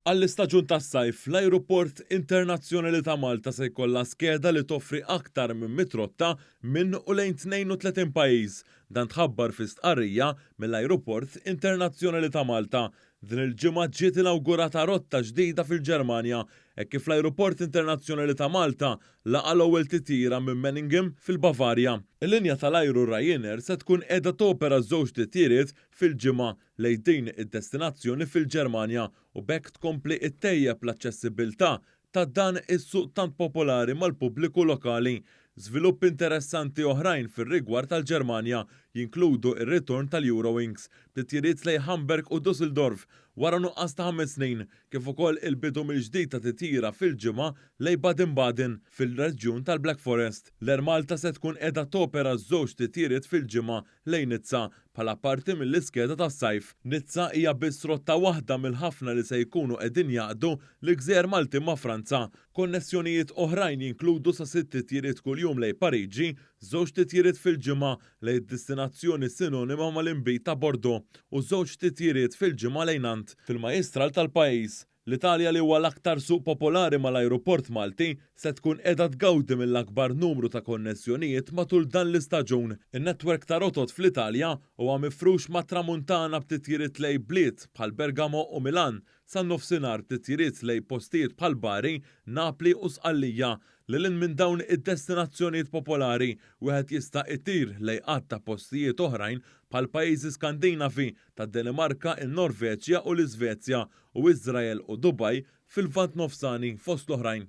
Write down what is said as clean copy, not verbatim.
Għall-istaġun tas-sajf, l-Ajruport Internazzjonali ta' Malta se jkollha skeda li toffri aktar minn mitt rotta minn u lejn 32 pajjiż. Dan tħabbar fi stqarrija mill-Ajruport Internazzjonali ta' Malta. Din il-ġimgħa ġiet inawgurata rotta ġdida fil-Ġermanja, hekk kif l-Ajruport Internazzjonali ta' Malta laqa' l-ewwel titjira minn Memmingen fil-Bavarja. Il-linja tal-ajru Ryanair se tkun qiegħda topera żewġ titjiriet fil-ġimgħa lejn din id-destinazzjoni fil-Ġermanja u b'hekk tkompli ttejjeb l-aċċessibbiltà ta' dan is-suq tant popolari mal-pubbliku lokali. Żviluppi interessanti oħrajn fir-rigward tal-Ġermanja jinkludu r-ritorn tal-Eurowings b'titjiriet lejn Hamburg u Dusseldorf wara nuqqas ta' ħames snin, kif ukoll il-bidu mill-ġdid ta' titjira fil-ġimgħa lejn Baden-Baden fil-reġjun tal-Black Forest. L-Air Malta se tkun qiegħda topera żewġ titjiriet fil-ġimgħa lejn Nizza bħala parti mill-iskeda tas-sajf. Nizza hija biss rotta waħda mill-ħafna li se jkunu qegħdin jgħaqqdu l-gżejjer Maltin ma' Franza. Konnessjonijiet oħrajn jinkludu sa sitt titjiriet kuljum lejn Pariġi, żewġ titjiriet fil-ġimgħa lejn id-destinazzjoni sinonima mal-inbid ta' Bordeaux u żewġ titjiriet fil-ġimgħa lejn Nantes, fil-majjistral tal-pajjiż. L-Italja li huwa l-aktar suq popolari mal-ajruport Malti se tkun qiegħda tgawdi mill-akbar numru ta' konnessjonijiet matul dan l-istaġun. In-netwerk ta' rotot fl-Italja huwa mifrux mat-Tramuntana b'titjiriet lejn bliet bħal Bergamo u Milan, san-Nofsinhar b'titjiriet lejn postijiet bħal Bari, Napli u Sqallija. Lil hinn minn dawn id-destinazzjonijiet popolari, wieħed jista' itir lejn għadd ta' postijiet oħrajn bħall-pajjiżi Skandinavi tad-Danimarka, in-Norveġja u l-Iżvezja, u Iżrael u Dubai fil-Lvant Nofsani fost l-oħrajn.